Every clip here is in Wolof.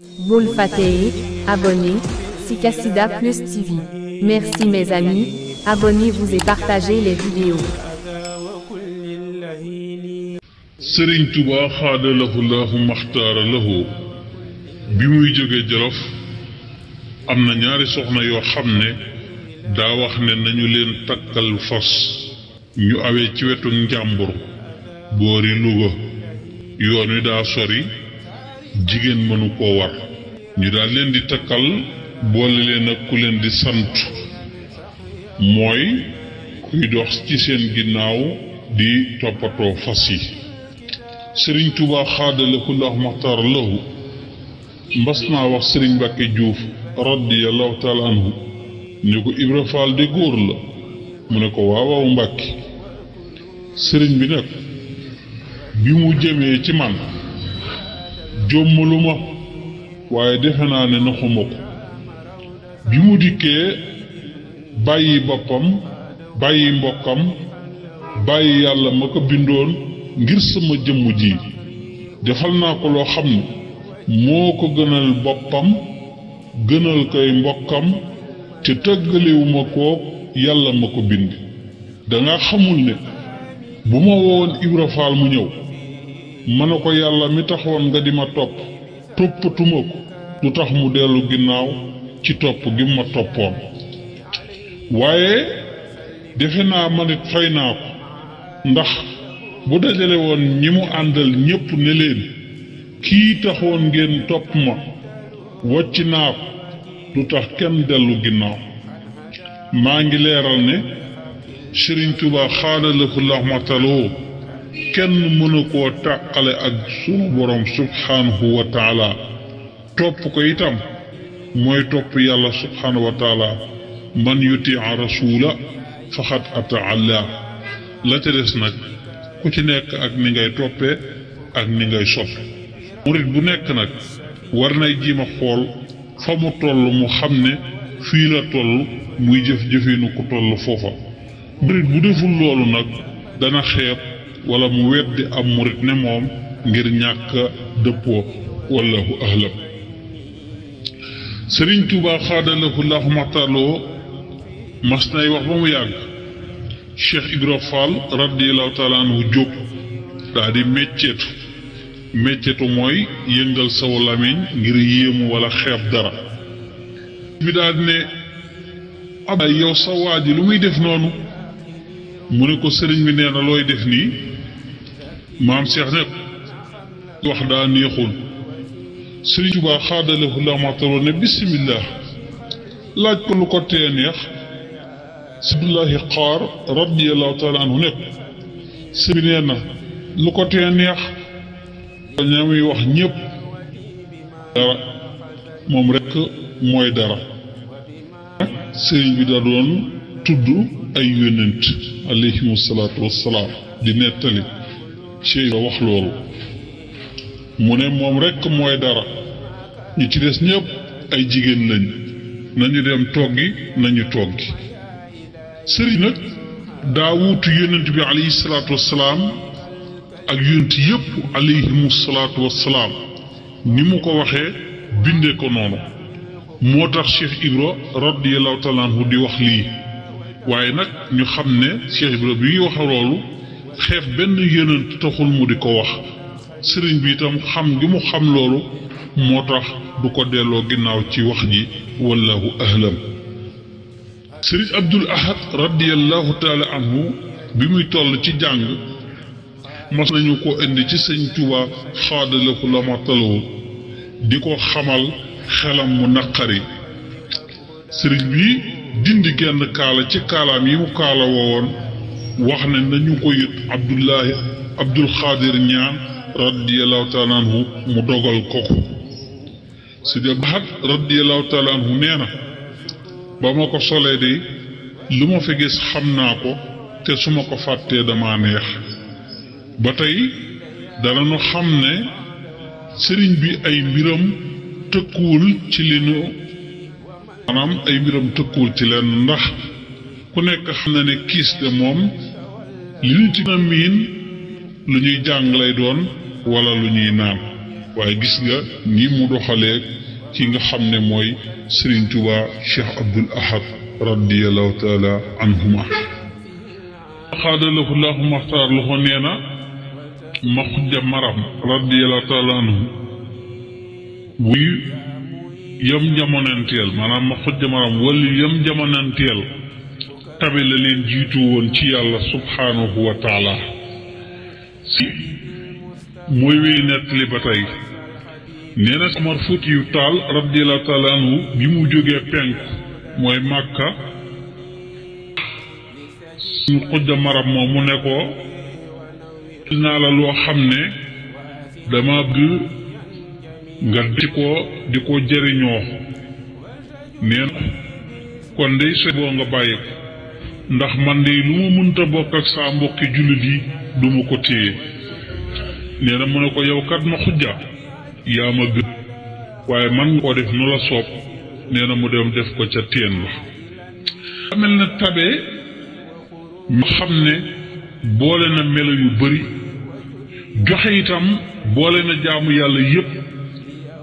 Bul fateh, abonnez, Sikassida Plus TV. Merci mes amis, abonnez-vous et partagez les vidéos. Sëriñ Tuubaa xaadalahu laahu maxtaara lahu bi muy jóge Jolof am na ñaari soxna yoo xam ne daa wax ne nañu leen takkal fas ñu awee ci wetu njàmbur boori Luga yoon wi daa sori jigéen mënu koo war ñu daal leen di takkal boole leen ak ku leen di sant mooy kuy dox ci seen ginnaaw di toppatoo fas yi. Sëriñ Tuubaa xaadalahu laahu maxtaara lahu mbas naa wax sëriñ Mbàkke Juuf radiyallahu taala anhu ne ko Ibra Faal de góor la mu ne ko waaw Mbàkke sëriñ bi nag bi mu jëmee ci man jommalu ma waaye defe naa ne naxuma ko bi mu dikkee bàyyi boppam bàyyi mbokkam bàyyi yàlla ma ko bindoon ngir sama jëmm ji defal naa ko loo xam ne moo ko gënal boppam gënal koy mbokkam te tëggaliwuma ko yàlla ma ko bind danga xamul ne bu ma woon Ibra Faal mu ñëw ma ne ko yàlla mi taxoon nga di ma topp toppatuma ko du tax mu dellu ginnaaw ci topp gi ma toppoon waaye defe naa ma nit fay naa ko ndax bu dajale woon ñi mu àndal ñépp ne leen kii taxoon ngeen topp ma wàcc naa ko du tax kenn dellu ginnaaw maa ngi leeral ne Sëriñ Tuubaa xaadalahu laahu maxtaara lahu kenn mënu koo tàqale ak sunu borom subhaanahu wa taala topp ko itam mooy topp yàlla subhaanahu wa taala man yutia rasuula faqad ataa Allah la ca des nag ku ci nekk ak ni ngay toppee ak ni ngay sopp murit bu nekk nag war nay jiima xool fa mu toll mu xam ne fii la toll muy jëf-jëfinu ku toll foofa murit bu deful loolu nag dana xeeb wala mu weddi am murit ne moom ngir ñàkk dëppoo wallahu ahlam. Sëriñ Tuubaa xaadalahu laahu maxtaara lahu mas nay wax ba mu yàgg Cheikh Ibra Fall radiyallahu taala anhu jóg daa di meccetu mooy yëngal saw lamiñ ngir yéemu wala xeeb dara bi daal ne abay yow sa waa ji lu muy def noonu mu ne ko sëriñ bi nee na looy def nii maam Cheikh ne wax daa neexul Sëriñ Tuubaa xaadalahu laahu maxtaara lahu ne bismillah laaj ko lu ko tee neex Abdullahi Xaar radiyallahu taala anhu nekk sëriñ bi nee na lu ko tee neex ña muy wax ñépp dara moom rekk mooy dara sëriñ bi da doon tudd ay yónnent alayhimu salaatu wassalaam di nettali ci wax loolu mu ne moom rekk mooy dara ñi ci des ñépp ay jigéen lañ nañu dem toggi nañu toggi sëriñ nag daa wuutu yónnent bi alayhi salaatu wassalaam ak yónnent yépp alayhimu salaatu wassalaam ni mu ko waxee bindee ko noonu moo tax Cheikh Ibra radiyallahu taala anhu di wax lii waaye nag ñu xam ne Cheikh Ibra bi wax loolu xeeb benn yónnent taxul mu di ko wax sëriñ bi itam xam gi mu xam loolu moo tax du ko delloo ginnaaw ci wax ji wallahu ahlam. Sëriñ Abdul Ahad radiyallahu taala anhu bi muy toll ci jàng mas nañu ko indi ci Sëriñ Tuubaa xaadalahu laahu maxtaara lahu di ko xamal xelam mu naqari sëriñ bi dindi genn kaala ci kaalaam yi mu kaala woowoon wax ne nañu ko yët Abdul Xaadir ñaan radiyallahu taala anhu mu dogal ko Sëriñ Ahad radiyallahu taala anhu nee na ba ma ko solee de lu ma fi gis xam naa ko te su ma ko fàttee dama neex ba tey dana nu xam ne sëriñ bi ay mbiram tëkkuwul ci li nu maanaam ay mbiram tëkkuwul ci leen ndax ku nekk xam na ne kiis de moom li ñu ci na miin lu ñuy jàng lay doon wala lu ñuy naan waaye gis nga ni mu doxalee ki nga xam ne mooy Serigne Touba Cheikh Abdoul Ahad radiyallahu taala anhuma xaadalahu laahu maxtaar lu ko nee na ma xujja maram radiyallahu taala anhu buy yam jamonanteel maanaam ma xujja maram wala yam jamonanteel tabe la leen jiitu woon ci yàlla subhanahu wa taala si mooy wéy nettali ba tey nee na Omar Fuutiyu Taal radiyallahu taala anhu bi mu jógee penku mooy Màkka suñu xujja maram moom mu ne ko naa la loo xam ne dama bëgg nga di ko jëriñoo nee na kon day sooy boo nga bàyyi ko ndax man de lu ma mënta bokk ak saa mbokki jullit yi du ma ko téye nee na mu ne ko yow kat ma xujja yaa ma gën waaye man nga koo def nu la soob nee na mu dem def ko ca teen la mel na tabe ma xam ne boole na melo yu bari joxe itam boole na jaamu yàlla yépp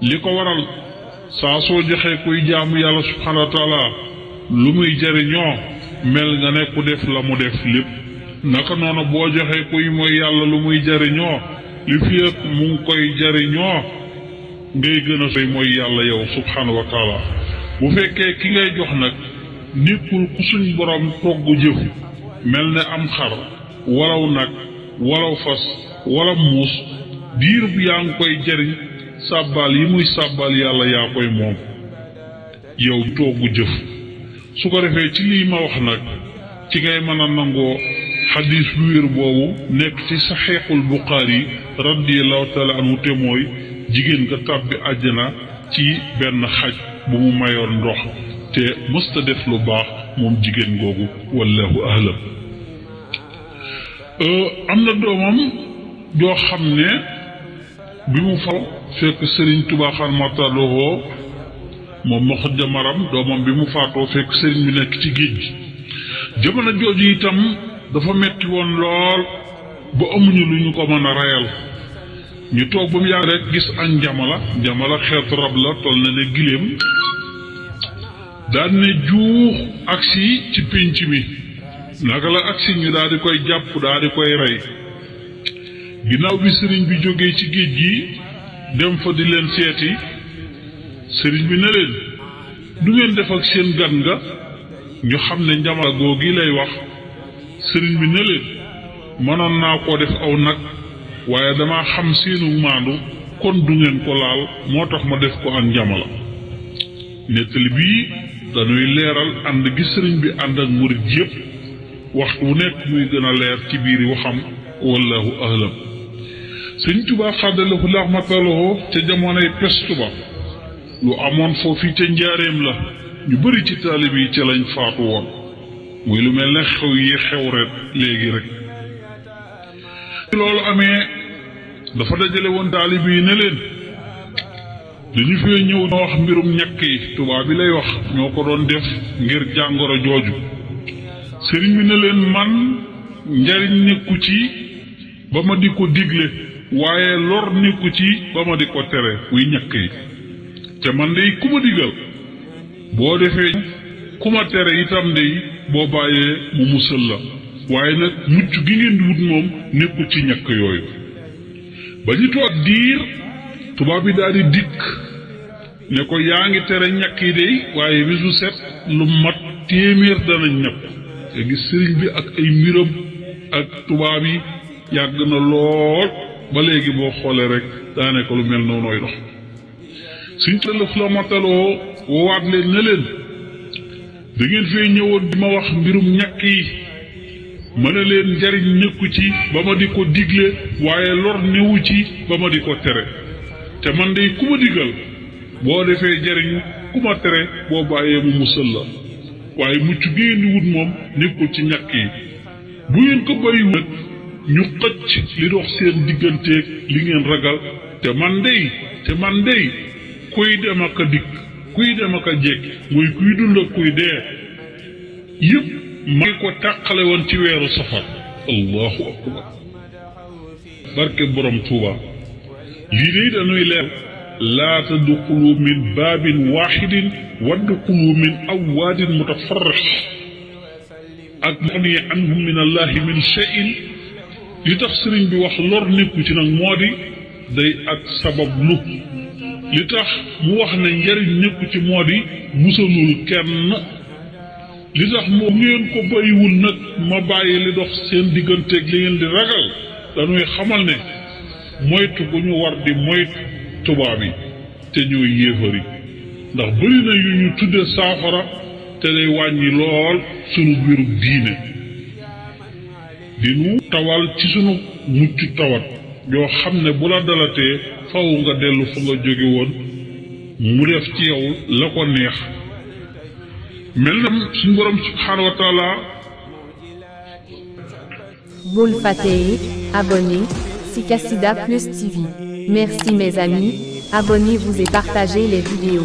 li ko waral saa soo joxee kuy jaamu yàlla subhanahu wa taala lu muy jariñoo mel nga ne ku def la mu def lépp naka noonu boo joxee kuy mooy yàlla lu muy jariñoo li fi ak mu ngi koy jariñoo ngay gën a soy mooy yàlla yow subhanahu wa taala bu fekkee ki ngay jox nag nekkul ku suñ borom togg jëf mel ne am xar walaw nag walaw fas wala muus diir bu yaa ngi koy jariñ sàbbaal yi muy sàbbaal yàlla yaa koy moom yow togg jëf su ko defee ci lii ma wax nag ci ngay mën a nangoo xadiis bu wér boobu nekk ci saxiixul Buxaari radiyallahu taala anhu te mooy jigéen nga tàbbi àjjana ci benn xaj bu mu mayoon ndox te mësta def lu baax moom jigéen googu wallahu ahlam am na doomam joo xam ne bi mu faw fekk Serigne Touba xan martalowoo moom ma xujja maram doomam bi mu faatoo fekk Serigne bi nekk ci géej gi jamono jooju itam dafa metti woon lool ba amuñu lu ñu ko mën a reyal ñu toog ba mu yàgg rek gis ak njamala xeetu rab la toll na ne giléem daan ne juux agsi ci pénc mi naka la agsi ñu daal di koy jàpp daal di koy rey ginnaaw bi sëriñ bi jógee ci géej gi dem fa di leen seeti sëriñ bi ne leen du ngeen def ak seen gan nga ñu xam ne njamala googi lay wax sëriñ bi ne leen mënoon naa koo def aw nag waaye dama xam seenu maandu kon du ngeen ko laal moo tax ma def ko ak njamala nettali bii dañuy leeral ànd gi sëriñ bi ànd ak murit yépp waxtu wu nekk muy gën a leer ci biir waxam wallahu ahlam sëriñ Tuubaa xaadalahu rahmatalahu ca jamonoy pestu ba lu amoon foofu ca njaareem la ñu bari ci taalib yi ca lañ faatu woon muy lu mel ne xew yi xew ret léegi rek loolu amee dafa dajale woon taalib yi ne leen dañu fee ñëw ñoo wax mbirum ñàkk yi tubaab bi lay wax ñoo ko doon def ngir jàngoro jooju sëriñ bi ne leen man njariñ nekku ci ba ma di ko digle waaye lor nekku ci ba ma di ko tere muy ñàkk yi te man dey ku ma digal boo defee ku ma tere itam dey boo bàyyee mu musal la waaye nag mucc gi ngeen di wut moom nekkul ci ñàkk yooyu ba ñu toog diir tubaab bi daal di dikk ne ko yaa ngi tere ñàkk yi dey waaye bisu set lu mat téeméer danañ ñàkk te gis sëriñ bi ak ay mbiram ak tubaab yi yàgg na lool ba léegi boo xoolee rek daanaka lu mel noonooy dox suñ tëlëf la mataloo woowaat leen ne leen da ngeen fee ñëwoon di ma wax mbirum ñàkk yi ma ne leen njariñ nekku ci ba ma di ko digle waaye lor newu ci ba ma di ko tere te man de ku ma digal boo defee jariñu ku ma tere boo bàyyee mu musal la waaye mucc gi ngeen di wut moom nekkul ci ñàkk yi bu ngeen ko bàyyiwul ñu xëcc li dox seen digganteeg li ngeen ragal te man dey kuy dem ak a dikk kuy dem ak a jekki muy kuy dund ak kuy dee yëpp ma ngi ko tàqale woon ci weeru safar allahu akbar barke borom Tuuba lii de dañuy leer laa tadxulu min baabin waaxidin wadxulu min awwaadin mutafarrix ak muxni anhum min allahi min cheyin li tax sëriñ bi wax lor nekku ci nag moo di day ak sabab lu li tax mu wax ne njariñ nekku ci moo di musalul kenn li tax moo ngeen ko bàyyiwul nag ma bàyyi li dox seen digganteeg li ngeen di ragal dañuy xamal ne moytu bu ñu war di moytu tubaab yi te ñooy yéefari ndax bëri na yu ñu tudde saafara te day wàññi lool sunu wérug diine di nu tawal ci sunu mucc tawat yoo xam ne bu la dalatee faw nga dellu fa nga jóge woon mu def ci yow la ko neex mel na suñu borom subhaanahu wa taala bul fàtte abonné si Kassida Plus TV. Merci mes amis, abonnez-vous et partagez les vidéos.